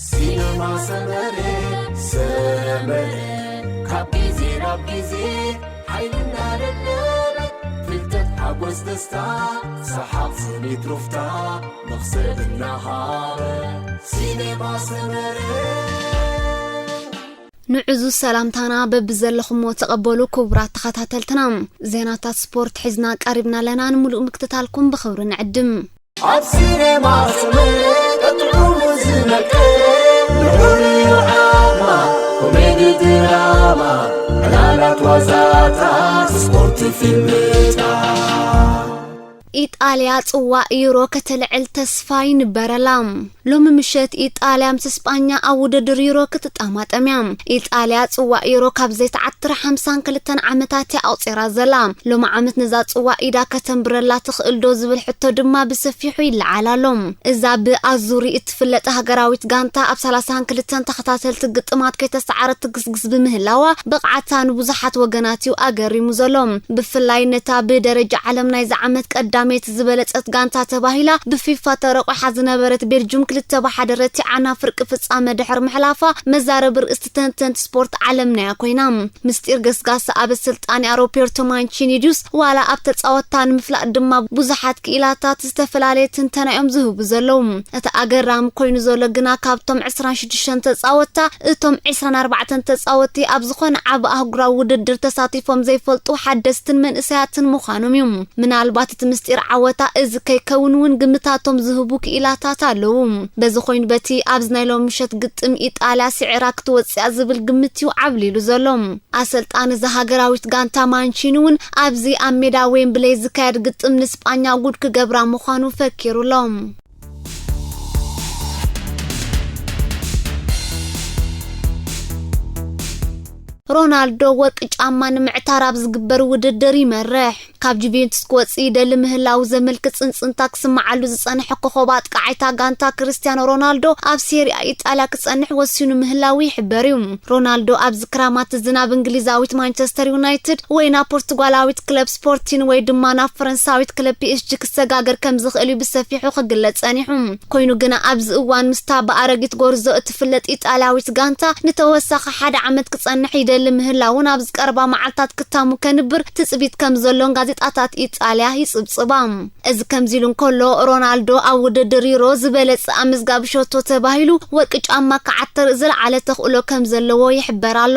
ሲነማ ሰመረ፣ ሰመረ፣ ካብ ግዜ ናብ ግዜ ሓይልና ደደበ፣ ፍልጠት ሓጎስ ደስታ፣ ሰሓቕ ስኒት ሩፍታ፣ መኽሰብ እናሃበ፣ ሲነማ ሰመረ። ንዕዙዝ ሰላምታና በብዘለኹሞ ተቐበሉ ክቡራት ተኸታተልትና። ዜናታት ስፖርት ሒዝና ቀሪብና ኣለና። ንምሉእ ምክትታልኩም ብኽብሪ ንዕድም። ኣብ ሲኔማ ሰመረ ጥዑሙ ዝመቀ፣ ልዑል እዩ ዓቕማ፣ ኮሜዲ ድራማ፣ ዕላላት ዋዛታት፣ ስፖርት ፊልምታት። ኢጣልያ ጽዋእ ዩሮ ከተልዕል ተስፋ ይንበረላ። ሎሚ ምሸት ኢጣልያ ምስ እስጳኛ ኣብ ውድድር ዩሮ ክትጠማጠም እያ። ኢጣልያ ጽዋእ ዩሮ ካብ ዘይትዓትር ሓምሳን ክልተን ዓመታት እያ ኣቑጺራ ዘላ። ሎሚ ዓመት ነዛ ጽዋእ ኢዳ ከተንብረላ ትኽእል ዶ ዝብል ሕቶ ድማ ብሰፊሑ ይለዓል ኣሎ። እዛ ብኣዙሪ እትፍለጥ ሃገራዊት ጋንታ ኣብ ሰላሳን ክልተን ተኸታተልቲ ግጥማት ከይተሰዓረት ትግስግስ ብምህላዋ ብቕዓታ ንብዙሓት ወገናት እዩ ኣገሪሙ ዘሎ። ብፍላይ ነታ ብደረጃ ዓለም ናይዚ ዓመት ቀዳመይቲ ዝበለጸት ጋንታ ተባሂላ ብፊፋ ተረቑሓ ዝነበረት ቤልጁም ክልተ ብሓደ ረቲዓ ናብ ፍርቂ ፍጻመ ድሕሪ ምሕላፋ መዛረቢ ርእስቲ ተንተንቲ ስፖርት ዓለምና እያ ኮይና። ምስጢር ገስጋሲ ኣበ ስልጣን ኣሮቤርቶ ማንቺኒ ድዩስ ዋላ ኣብ ተጻወትታ ንምፍላጥ ድማ ብዙሓት ክኢላታት ዝተፈላለየ ትንተና እዮም ዝህቡ ዘለዉ። እቲ ኣገራሚ ኮይኑ ዘሎ ግና ካብቶም ዕስራን ሽዱሽተን ተጻወትታ እቶም ዕስራን ኣርባዕተን ተጻወትቲ ኣብ ዝኾነ ዓቢ ኣህጉራዊ ውድድር ተሳቲፎም ዘይፈልጡ ሓደስትን መንእሰያትን ምዃኖም እዩ። ምናልባት እቲ ምስጢር ዓወታ እዚ ከይከውን እውን ግምታቶም ዝህቡ ክኢላታት ኣለዉ። በዚ ኮይኑ በቲ ኣብዚ ናይ ሎሚ ምሸት ግጥም ኢጣልያ ስዒራ ክትወጽእ እያ ዝብል ግምት እዩ ዓብሊሉ ዘሎ። ኣሰልጣኒ እዛ ሃገራዊት ጋንታ ማንቺኒ እውን ኣብዚ ኣብ ሜዳ ዌምብሌይ ዝካየድ ግጥም ንስጳኛ ጉድ ክገብራ ምዃኑ ፈኪሩ ኣሎ። ሮናልዶ ወርቂ ጫማ ንምዕታር ኣብ ዝግበር ውድድር ይመርሕ። ካብ ጁቬንቱስ ክወጽእ ይደሊ ምህላው ዘመልክት ጽንጽንታ ክስምዓሉ ዝጸንሐ ኮኸብ ኣጥቃዓይታ ጋንታ ክርስቲያኖ ሮናልዶ ኣብ ሴሪኣ ኢጣልያ ክጸንሕ ወሲኑ ምህላው ይሕበር እዩ። ሮናልዶ ኣብዚ ክራማት እዚ ናብ እንግሊዛዊት ማንቸስተር ዩናይትድ ወይ ናብ ፖርቱጋላዊት ክለብ ስፖርቲን ወይ ድማ ናብ ፈረንሳዊት ክለብ ፒ ኤስ ጂ ክሰጋገር ከም ዝኽእል እዩ ብሰፊሑ ክግለጽ ጸኒሑ። ኮይኑ ግና ኣብዚ እዋን ምስታ ብኣረጊት ጎርዞ እትፍለጥ ኢጣልያዊት ጋንታ ንተወሳኺ ሓደ ዓመት ክጸንሕ ይደሊ ምህላውን ኣብዚ ቀረባ መዓልታት ክታሙ ከንብር ትጽቢት ከም ዘሎን ጋዜጣታት ኢጣልያ ይጽብጽባ። እዚ ከምዚ ኢሉ እንከሎ፣ ሮናልዶ ኣብ ውድድር ዩሮ ዝበለጸ ኣመዝጋቢ ሸቶ ተባሂሉ ወርቂ ጫማ ክዓትር ዝለዓለ ተኽእሎ ከም ዘለዎ ይሕበር ኣሎ።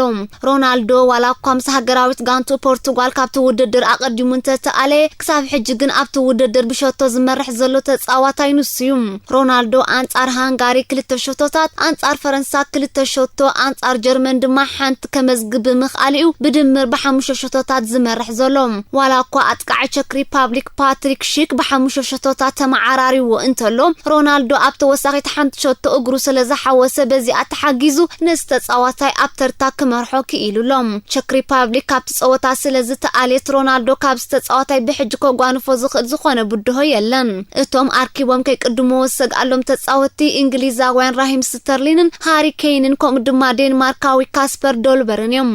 ሮናልዶ ዋላ እኳ ምስ ሃገራዊት ጋንቱ ፖርቱጋል ካብቲ ውድድር ኣቐዲሙ እንተተኣለየ፣ ክሳብ ሕጂ ግን ኣብቲ ውድድር ብሸቶ ዝመርሕ ዘሎ ተጻዋታይ ንሱ እዩ። ሮናልዶ ኣንጻር ሃንጋሪ ክልተ ሸቶታት፣ ኣንጻር ፈረንሳ ክልተ ሸቶ፣ ኣንጻር ጀርመን ድማ ሓንቲ ከመዝግብ ብምኽኣሉ እዩ ብድምር ብሓሙሽተ ሸቶታት ዝመርሕ ዘሎ። ዋላ እኳ ኣጥቃዒ ቸክ ሪፓብሊክ ፓትሪክ ሺክ ብሓሙሽተ ሸቶታት ተመዓራሪዎ እንተሎ፣ ሮናልዶ ኣብ ተወሳኺት ሓንቲ ሸቶ እግሩ ስለ ዝሓወሰ በዚኣ ተሓጊዙ ነዚ ተጻዋታይ ኣብ ተርታ ክመርሖ ክኢሉ ኣሎ። ቸክ ሪፓብሊክ ካብቲ ጸወታ ስለ ዝተኣልየት ሮናልዶ ካብዚ ተጻዋታይ ብሕጂ ከጓንፎ ዝኽእል ዝኾነ ብድሆ የለን። እቶም ኣርኪቦም ከይቅድምዎ ዝሰግኣሎም ተጻወትቲ እንግሊዛውያን ራሂም ስተርሊንን ሃሪ ኬይንን ከምኡ ድማ ዴንማርካዊ ካስፐር ዶልበርን እዮም።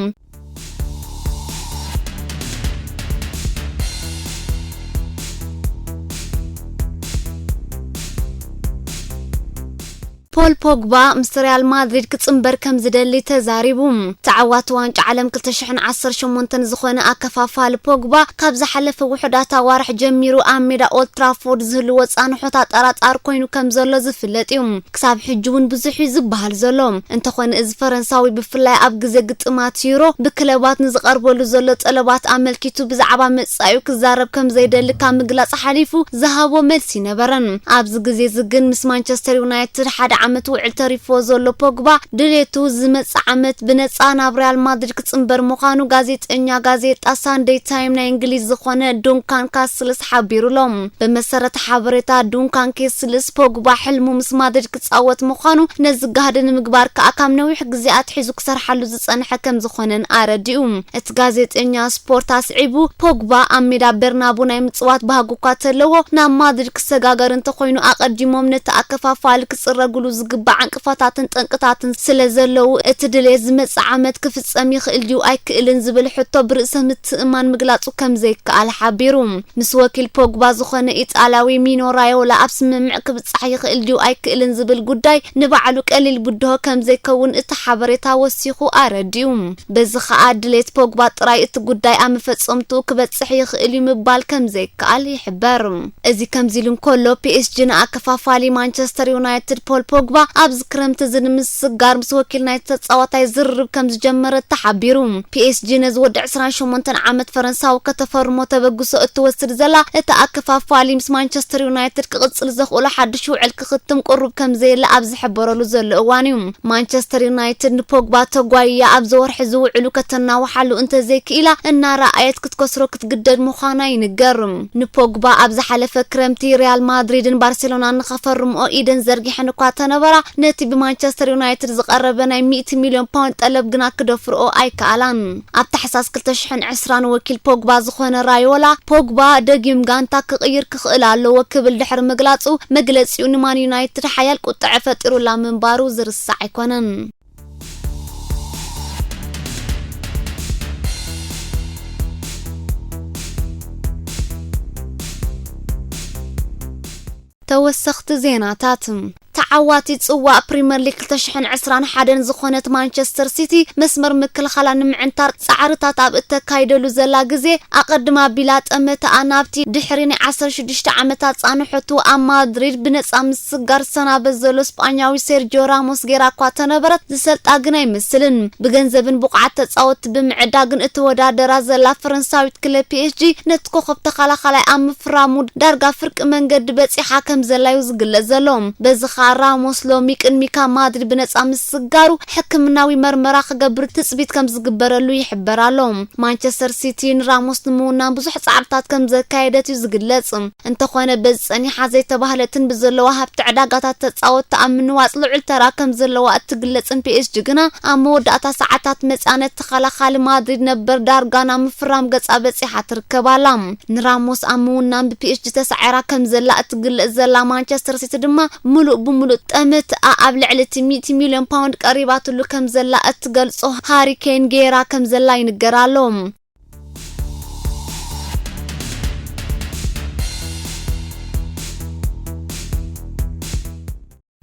ፖል ፖግባ ምስ ሪያል ማድሪድ ክጽንበር ከም ዝደሊ ተዛሪቡ። ተዓዋቲ ዋንጫ ዓለም ክልተ ሽሕን ዓሰርተ ሸሞንተን ዝኾነ ኣከፋፋሊ ፖግባ ካብ ዝሓለፈ ውሑዳት ኣዋርሕ ጀሚሩ ኣብ ሜዳ ኦልድ ትራፎርድ ዝህልዎ ጻንሖት ኣጠራጣሪ ኮይኑ ከም ዘሎ ዝፍለጥ እዩ። ክሳብ ሕጂ እውን ብዙሕ እዩ ዝበሃል ዘሎ። እንተኾነ እዚ ፈረንሳዊ ብፍላይ ኣብ ግዜ ግጥማት ዩሮ ብክለባት ንዝቐርበሉ ዘሎ ጠለባት ኣመልኪቱ ብዛዕባ መጻኢኡ ክዛረብ ከም ዘይደሊ ካብ ምግላጽ ሓሊፉ ዝሃቦ መልሲ ይነበረን። ኣብዚ ግዜ እዚ ግን ምስ ማንቸስተር ዩናይትድ ሓደ ዓመት ውዕል ተሪፍዎ ዘሎ ፖግባ ድሌቱ ዝመጽእ ዓመት ብነጻ ናብ ሪያል ማድሪድ ክጽንበር ምዃኑ ጋዜጠኛ ጋዜጣ ሳንደይ ታይም ናይ እንግሊዝ ዝኾነ ዱንካን ካስልስ ሓቢሩ ኣሎ። ብመሰረት ሓበሬታ ዱንካን ኬስልስ ፖግባ ሕልሙ ምስ ማድሪድ ክጻወት ምዃኑ ነዚ ጋህዲ ንምግባር ከኣ ካብ ነዊሕ ግዜ ኣትሒዙ ክሰርሓሉ ዝጸንሐ ከም ዝኾነን ኣረዲኡ። እቲ ጋዜጠኛ ስፖርት ኣስዒቡ፣ ፖግባ ኣብ ሜዳ በርናቡ ናይ ምጽዋት ባህጊ እኳ ተለዎ፣ ናብ ማድሪድ ክሰጋገር እንተኾይኑ ኣቐዲሞም ነቲ ኣከፋፋሊ ክጽረግሉ ዝግባእ ዕንቅፋታትን ጠንቅታትን ስለ ዘለዉ፣ እቲ ድሌት ዝመጽእ ዓመት ክፍጸም ይኽእል ድዩ ኣይክእልን ዝብል ሕቶ ብርእሰ ምትእምማን ምግላጹ ከም ዘይከኣል ሓቢሩ። ምስ ወኪል ፖግባ ዝኾነ ኢጣልያዊ ሚኖ ራዮላ ኣብ ስምምዕ ክብጻሕ ይኽእል ድዩ ኣይክእልን ዝብል ጉዳይ ንባዕሉ ቀሊል ብድሆ ከም ዘይከውን እቲ ሓበሬታ ወሲኹ ኣረዲኡ። በዚ ኸኣ ድሌት ፖግባ ጥራይ እቲ ጉዳይ ኣብ መፈጸምትኡ ክበጽሕ ይኽእል እዩ ምባል ከም ዘይከኣል ይሕበር። እዚ ከምዚ ኢሉ እንከሎ፣ ፒ ኤስ ጂ ንኣከፋፋሊ ማንቸስተር ዩናይትድ ፖል ፖግባ ኣብዚ ክረምቲ እዚ ንምስግጋር ምስ ወኪል ናይቲ ተጻዋታይ ዝርርብ ከም ዝጀመረ ተሓቢሩ። ፒ ኤስ ጂ ነዚ ወዲ ዕስራን ሸሞንተን ዓመት ፈረንሳዊ ከተፈርሞ ተበግሶ እትወስድ ዘላ፣ እቲ ኣከፋፋሊ ምስ ማንቸስተር ዩናይትድ ክቕጽል ዘኽእሎ ሓድሽ ውዕል ክኽትም ቅሩብ ከም ዘየለ ኣብ ዝሕበረሉ ዘሎ እዋን እዩ። ማንቸስተር ዩናይትድ ንፖግባ ተጓይያ ኣብዚ ወርሒ ዝውዕሉ ከተናውሓሉ እንተዘይክኢላ፣ እናረኣየት ክትከስሮ ክትግደድ ምዃና ይንገር። ንፖግባ ኣብ ዝሓለፈ ክረምቲ ሪያል ማድሪድን ባርሴሎናን ንኸፈርምኦ ኢደን ዘርጊሐን እኳ ተነበራ፣ ነቲ ብማንቸስተር ዩናይትድ ዝቐረበ ናይ ሚእቲ ሚልዮን ፓውንድ ጠለብ ግና ክደፍርኦ ኣይከኣላን። ኣብ ታሕሳስ ክልተ ሽሕን ዕስራን ወኪል ፖግባ ዝኾነ ራዮላ፣ ፖግባ ደጊም ጋንታ ክቕይር ክኽእል ኣለዎ ክብል ድሕሪ ምግላጹ፣ መግለጺኡ ንማን ዩናይትድ ሓያል ቁጥዐ ፈጢሩላ ምንባሩ ዝርሳዕ ኣይኮነን። ተወሰኽቲ ዜናታት። ተዓዋቲ ጽዋእ ፕሪምየር ሊግ ክልተ ሽሕን ዕስራን ሓደን ዝኾነት ማንቸስተር ሲቲ፣ መስመር ምክልኻላ ንምዕንታር ጻዕርታት ኣብ እተካይደሉ ዘላ ግዜ፣ ኣቐድም ኣቢላ ጠመተኣ ናብቲ ድሕሪ ናይ ዓሰርተ ሽዱሽተ ዓመታት ጻንሖቱ ኣብ ማድሪድ ብነጻ ምስጋር ዝሰናበት ዘሎ ስጳኛዊ ሴርጂዮ ራሞስ ጌራ እኳ ተነበረት፣ ዝሰልጣ ግን ኣይመስልን። ብገንዘብን ብቑዓት ተጻወትቲ ብምዕዳግን እተወዳደራ ዘላ ፈረንሳዊት ክለብ ፒ ኤስ ጂ፣ ነቲ ኮኸብ ተኸላኻላይ ኣብ ምፍራሙ ዳርጋ ፍርቂ መንገዲ በጺሓ ከም ዘላ እዩ ዝግለጽ ዘሎ። በዚ ኸኣ ራሞስ ሎሚ ቅድሚ ካብ ማድሪድ ብነጻ ምስጋሩ፣ ሕክምናዊ መርመራ ክገብር ትጽቢት ከም ዝግበረሉ ይሕበር ኣሎ። ማንቸስተር ሲቲ ንራሞስ ንምውናን ብዙሕ ጻዕርታት ከም ዘካየደት እዩ ዝግለጽ። እንተኾነ፣ በዚ ጸኒሓ ዘይተባህለትን ብዘለዋ ሃብቲ ዕዳጋታት ተጻወትቲ ኣብ ምንዋጽ ልዑል ተራ ከም ዘለዋ እትግለጽን ፒ ኤስ ጂ ግና፣ ኣብ መወዳእታ ሰዓታት መጽኣ ነቲ ተኸላኻሊ ማድሪድ ነበር ዳርጋ ናብ ምፍራም ገጻ በጺሓ ትርከብ ኣላ። ንራሞስ ኣብ ምውናን ብ ፒ ኤስ ጂ ተሳዒራ ከም ዘላ እትግለጽ ዘላ ማንቸስተር ሲቲ ድማ፣ ምሉእ ብምሉእ ጠመትኣ ኣብ ልዕሊ እቲ ሚእቲ ሚልዮን ፓውንድ ቀሪባትሉ ከም ዘላ እትገልጾ ሃሪ ኬን ገይራ ከም ዘላ ይንገር ኣሎ።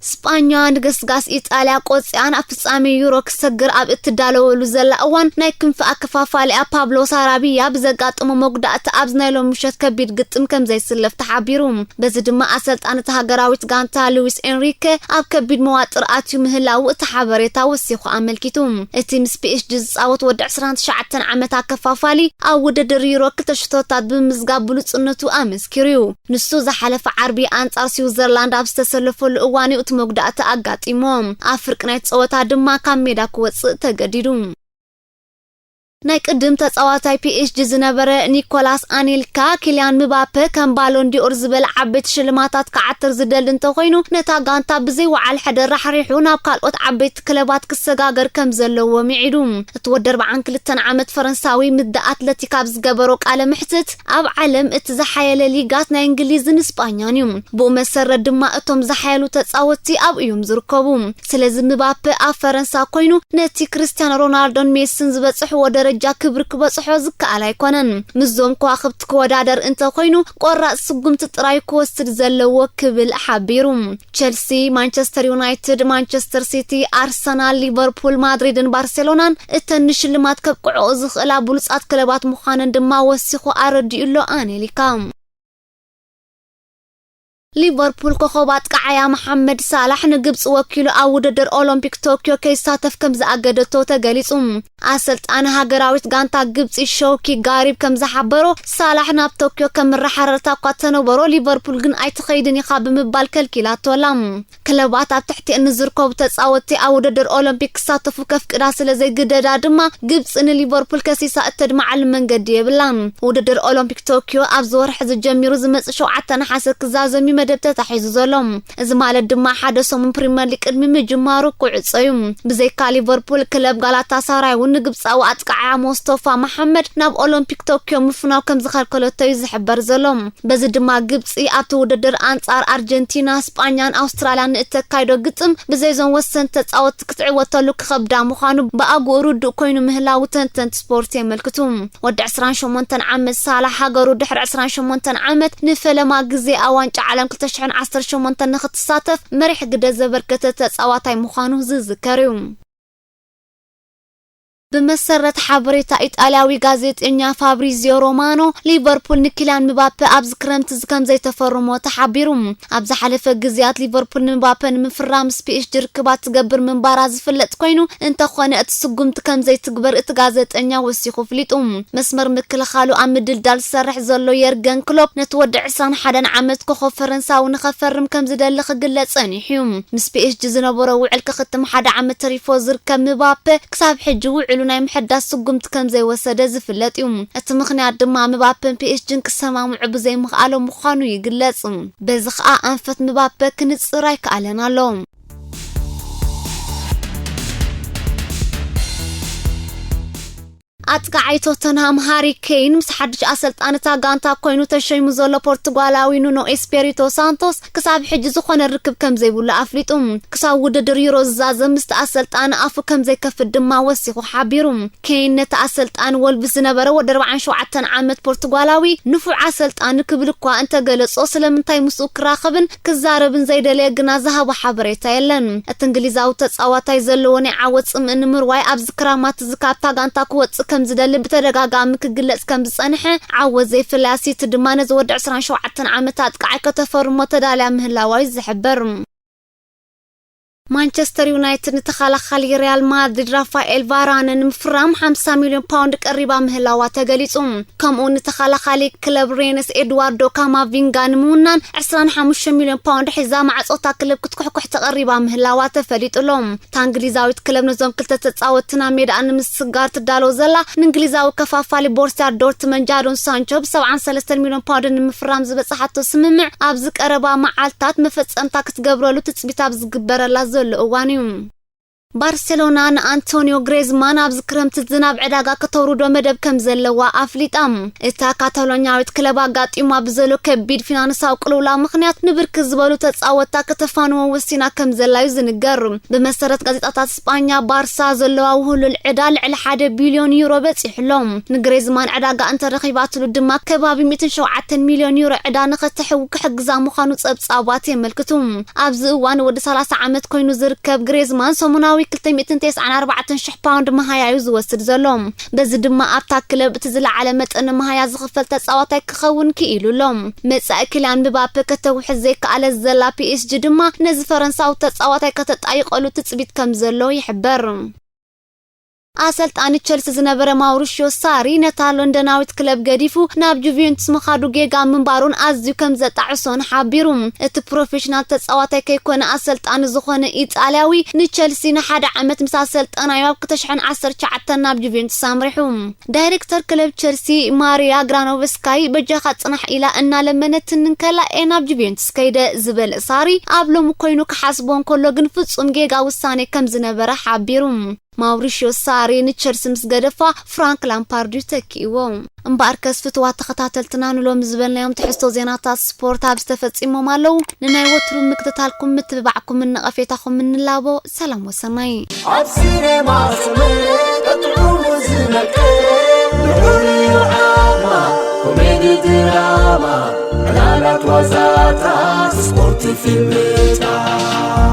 ስጳኛ ንገስጋስ ኢጣልያ ቆጽያ ናብ ፍጻሜ ዩሮ ክሰግር ኣብ እትዳለወሉ ዘላ እዋን፣ ናይ ክንፊ ኣከፋፋሊኣ ፓብሎ ሳራቢያ ብዘጋጠሞ መጉዳእቲ ኣብዚ ናይ ሎሚ ምሸት ከቢድ ግጥም ከም ዘይስለፍ ተሓቢሩ። በዚ ድማ ኣሰልጣኒ እታ ሃገራዊት ጋንታ ሉዊስ ኤንሪኬ ኣብ ከቢድ መዋጥር ኣትዩ ምህላዉ እቲ ሓበሬታ ወሲኹ ኣመልኪቱ። እቲ ምስ ፒ ኤስ ጂ ዝጻወት ወዲ ዕስራን ትሽዓተን ዓመት ኣከፋፋሊ ኣብ ውድድር ዩሮ ክልተ ሽቶታት ብምምዝጋብ ብሉጽነቱ ኣመስኪሩ እዩ። ንሱ ዝሓለፈ ዓርቢ ኣንጻር ስዊዘርላንድ ኣብ ዝተሰለፈሉ እዋን እዩ እቲ መጉዳእቲ ኣጋጢሞ። ኣብ ፍርቂ ናይቲ ጸወታ ድማ ካብ ሜዳ ክወጽእ ተገዲዱ። ናይ ቅድም ተጻዋታይ ፒ ኤስ ጂ ዝነበረ ኒኮላስ ኣኔልካ፣ ኪልያን ምባፔ ከም ባሎን ዲኦር ዝበለ ዓበይቲ ሽልማታት ክዓትር ዝደሊ እንተኾይኑ፣ ነታ ጋንታ ብዘይ ወዓል ሕደር ራሕሪሑ ናብ ካልኦት ዓበይቲ ክለባት ክሰጋገር ከም ዘለዎ ምዒዱ። እቲ ወዲ ኣርባዓን ክልተን ዓመት ፈረንሳዊ ምስ ደ ኣትለቲክ ኣብ ዝገበሮ ቃለ መሕትት፣ ኣብ ዓለም እቲ ዝሓየለ ሊጋት ናይ እንግሊዝን ስጳኛን እዩ። ብኡ መሰረት ድማ እቶም ዝሓየሉ ተጻወትቲ ኣብኡ እዮም ዝርከቡ። ስለዚ ምባፔ ኣብ ፈረንሳ ኮይኑ ነቲ ክርስቲያኖ ሮናልዶን ሜስን ዝበጽሕዎ ደረጃ ክብሪ ክበጽሖ ዝከኣል ኣይኮነን። ምስዞም ከዋኽብቲ ክወዳደር እንተኾይኑ ቆራጽ ስጉምቲ ጥራይ ክወስድ ዘለዎ ክብል ሓቢሩ። ቸልሲ፣ ማንቸስተር ዩናይትድ፣ ማንቸስተር ሲቲ፣ ኣርሰናል፣ ሊቨርፑል፣ ማድሪድን ባርሴሎናን እተን ንሽልማት ከብቅዕኦ ዝኽእላ ብሉጻት ክለባት ምዃነን ድማ ወሲኹ ኣረዲኡ ኣሎ ኣኔሊካ። ሊቨርፑል ኮኸብ ኣጥቃዓያ መሓመድ ሳላሕ ንግብፂ ወኪሉ ኣብ ውድድር ኦሎምፒክ ቶኪዮ ከይሳተፍ ከም ዝኣገደቶ ተገሊፁ። ኣሰልጣኒ ሃገራዊት ጋንታ ግብፂ ሸውኪ ጋሪብ ከም ዝሓበሮ፣ ሳላሕ ናብ ቶኪዮ ከምርሕ ሓረርታ እኳ ተነበሮ፣ ሊቨርፑል ግን ኣይትኸይድን ኢኻ ብምባል ከልኪላቶ ኣላ። ክለባት ኣብ ትሕቲአን ንዝርከቡ ተፃወትቲ ኣብ ውድድር ኦሎምፒክ ክሳተፉ ከፍቅዳ ስለ ዘይግደዳ ድማ፣ ግብፂ ንሊቨርፑል ከሲሳ እተድምዓሉ መንገዲ የብላን። ውድድር ኦሎምፒክ ቶኪዮ ኣብዚ ወርሒ ዝጀሚሩ ዝመፅእ ሸውዓተ ነሓሰ ክዛዘም እዩ መደብ ተታሒዙ ዘሎ። እዚ ማለት ድማ ሓደ ሰሙን ፕሪምየር ሊግ ቅድሚ ምጅማሩ ክዕጾ እዩ። ብዘይካ ሊቨርፑል፣ ክለብ ጋላታሳራይ እውን ንግብጻዊ ኣጥቃዓያ ሞስቶፋ መሓመድ ናብ ኦሎምፒክ ቶኪዮ ምፍናው ከም ዝኸልከለቶ እዩ ዝሕበር ዘሎ። በዚ ድማ ግብጺ ኣብቲ ውድድር ኣንጻር ኣርጀንቲና፣ ስጳኛን ኣውስትራልያን ንእተካይዶ ግጥም ብዘይዞም ወሰንቲ ተጻወትቲ ክትዕወተሉ ክኸብዳ ምዃኑ ብኣግኡ ርዱእ ኮይኑ ምህላው ተንተንቲ ስፖርት የመልክቱ። ወዲ ዕስራን ሸሞንተን ዓመት ሳላ ሃገሩ ድሕሪ ዕስራን ሸሞንተን ዓመት ንፈለማ ግዜ ኣብ ዋንጫ ዓለም ክልተ ሽሕን ዓሰርተ ሸሞንተን ንኽትሳተፍ መሪሕ ግደ ዘበርከተ ተጻዋታይ ምዃኑ ዝዝከር እዩ። ብመሰረት ሓበሬታ ኢጣልያዊ ጋዜጠኛ ፋብሪዚዮ ሮማኖ፣ ሊቨርፑል ንኪልያን ምባፔ ኣብዚ ክረምቲ እዚ ከም ዘይተፈርሞ ተሓቢሩ። ኣብ ዝሓለፈ ግዜያት ሊቨርፑል ንምባፔ ንምፍራም ምስ ፒኤስጂ ርክባት ትገብር ምንባራ ዝፍለጥ ኮይኑ፣ እንተኾነ እቲ ስጉምቲ ከም ዘይትግበር እቲ ጋዜጠኛ ወሲኹ ኣፍሊጡ። መስመር ምክልኻሉ ኣብ ምድልዳል ዝሰርሕ ዘሎ የርገን ክሎፕ ነቲ ወዲ ዕስራን ሓደን ዓመት ኮኾብ ፈረንሳዊ ንኸፈርም ከም ዝደሊ ክግለጽ ጸኒሑ እዩ። ምስ ፒኤስጂ ዝነበሮ ውዕል ክኽትም ሓደ ዓመት ተሪፎ ዝርከብ ምባፔ ክሳብ ሕጂ ውዕሉ ናይ ምሕዳስ ስጉምቲ ከም ዘይወሰደ ዝፍለጥ እዩ። እቲ ምኽንያት ድማ ምባፔን ፒኤስጂን ክሰማምዑ ብዘይምኽኣሎም ምዃኑ ይግለጽ። በዚ ኸኣ ኣንፈት ምባፔ ክንጽር ኣይከኣለን ኣሎ። ኣጥቃዓይ ቶተንሃም ሃሪ ኬን ምስ ሓድሽ ኣሰልጣኒ እታ ጋንታ ኮይኑ ተሸይሙ ዘሎ ፖርቱጋላዊ ኑኖ ኤስፔሪቶ ሳንቶስ ክሳብ ሕጂ ዝኾነ ርክብ ከም ዘይብሉ ኣፍሊጡ። ክሳብ ውድድር ዩሮ ዝዛዘም ምስቲ ኣሰልጣኒ ኣፉ ከም ዘይከፍት ድማ ወሲኹ ሓቢሩ። ኬን ነቲ ኣሰልጣኒ ወልቭስ ዝነበረ ወዲ ኣርባዓን ሸውዓተን ዓመት ፖርቱጋላዊ ንፉዕ ኣሰልጣኒ ክብል እኳ እንተገለጾ፣ ስለምንታይ ምስኡ ክራኸብን ክዛረብን ዘይደለየ ግና ዝሃቦ ሓበሬታ የለን። እቲ እንግሊዛዊ ተጻዋታይ ዘለዎ ናይ ዓወት ጽምኢ ንምርዋይ ኣብዚ ክራማት እዚ ካብታ ጋንታ ክወጽእ ከም ዝደሊ ብተደጋጋሚ ክግለጽ ከም ዝጸንሐ ዓወት ዘይፍለያ ሲቲ ድማ ነዚ ወዲ ዕስራን ሸውዓተን ዓመት ኣጥቃዓይ ከተፈርሞ ተዳልያ ምህላዋ እዩ ዝሕበር። ማንቸስተር ዩናይትድ ንተኸላኻሊ ሪያል ማድሪድ ራፋኤል ቫራነ ንምፍራም ሓምሳ ሚልዮን ፓውንድ ቀሪባ ምህላዋ ተገሊጹ። ከምኡ ንተኸላኻሊ ክለብ ሬንስ ኤድዋርዶ ካማቪንጋ ንምውናን ዕስራን ሓሙሽተ ሚልዮን ፓውንድ ሒዛ ማዕጾታ ክለብ ክትኩሕኩሕ ተቐሪባ ምህላዋ ተፈሊጡ ኣሎ። እታ እንግሊዛዊት ክለብ ነዞም ክልተ ተጻወትቲ ናብ ሜዳኣ ንምስግጋር ትዳሎ ዘላ ንእንግሊዛዊ ከፋፋሊ ቦርሲያ ዶርትመንድ ጃዶን ሳንቾ ብ ሰብዓን ሰለስተን ሚልዮን ፓውንድ ንምፍራም ዝበጽሓቶ ስምምዕ ኣብዚ ቀረባ መዓልታት መፈጸምታ ክትገብረሉ ትጽቢት ኣብ ዝግበረላ ዘሎ እዋን እዩ። ባርሴሎና ንኣንቶኒዮ ግሬዝማን ኣብዚ ክረምቲ ዝናብ ዕዳጋ ከተውርዶ መደብ ከም ዘለዋ ኣፍሊጣ። እታ ካታሎኛዊት ክለብ ኣጋጢማ ብዘሎ ከቢድ ፊናንሳዊ ቅልውላው ምኽንያት ንብርክት ዝበሉ ተጻወትታ ከተፋንዎ ወሲና ከም ዘላ እዩ ዝንገር። ብመሰረት ጋዜጣታት ስጳኛ፣ ባርሳ ዘለዋ ውህሉል ዕዳ ልዕሊ ሓደ ቢልዮን ዩሮ በጺሑ ኣሎ። ንግሬዝማን ዕዳጋ እንተረኺባትሉ ድማ ከባቢ ሚእትን ሸውዓተን ሚልዮን ዩሮ ዕዳ ንኸተሕዊ ክሕግዛ ምዃኑ ጸብጻባት የመልክቱ። ኣብዚ እዋን ወዲ ሰላሳ ዓመት ኮይኑ ዝርከብ ግሬዝማን ሰሙናዊ ክልተ ሚእትን ተስዓን ኣርባዕተን ሽሕ ፓውንድ መሃያዩ ዝወስድ ዘሎ። በዚ ድማ ኣብታ ክለብ እቲ ዝለዓለ መጠን መሃያ ዝኽፈል ተጻዋታይ ክኸውን ክኢሉ ኣሎ። መጻኢ ኪልያን ምባፔ ከተውሕዝ ዘይከኣለት ዘላ ፒኤስጂ ድማ ነዚ ፈረንሳዊ ተጻዋታይ ከተጣይቐሉ ትጽቢት ከም ዘሎ ይሕበር። ኣሰልጣኒ ቸልሲ ዝነበረ ማውሪሽዮ ሳሪ ነታ ሎንደናዊት ክለብ ገዲፉ ናብ ጁቬንቱስ ምኻዱ ጌጋ ምንባሩን ኣዝዩ ከም ዘጣዕሶን ሓቢሩ። እቲ ፕሮፌሽናል ተጻዋታይ ከይኮነ ኣሰልጣኒ ዝኾነ ኢጣልያዊ ንቸልሲ ንሓደ ዓመት ምስ ኣሰልጠናዩ ኣብ ክልተ ሽሕን ዓሰርተ ትሽዓተን ናብ ጁቬንቱስ ኣምሪሑ። ዳይሬክተር ክለብ ቸልሲ ማሪያ ግራኖቭስካይ በጃኻ ጽናሕ ኢላ እናለመነትኒ እንከላ እየ ናብ ጁቬንቱስ ከይደ ዝበለ ሳሪ ኣብ ሎሚ ኮይኑ ክሓስቦ እንከሎ ግን ፍጹም ጌጋ ውሳኔ ከም ዝነበረ ሓቢሩ። ማውሪሽዮ ሳሪ ንቸልሲ ምስ ገደፋ ፍራንክ ላምፓርድ እዩ ተኪእዎ። እምበኣርከስ ፍትዋት ተኸታተልትና ንሎሚ ዝበልናዮም ትሕዝቶ ዜናታት ስፖርት ኣብዚ ተፈጺሞም ኣለዉ። ንናይ ወትሩ ምክትታልኩም ምትብባዕኩምን ነቐፌታኹምን ንላቦ። ሰላም ወሰናይ። ኣብ ሲኔማ ሰመረ ጥዑሙ ዝመልከ ልዑል ዓማ ኮሜዲ ድራማ ዕላላት ዋዛታት ስፖርት ፊልምታት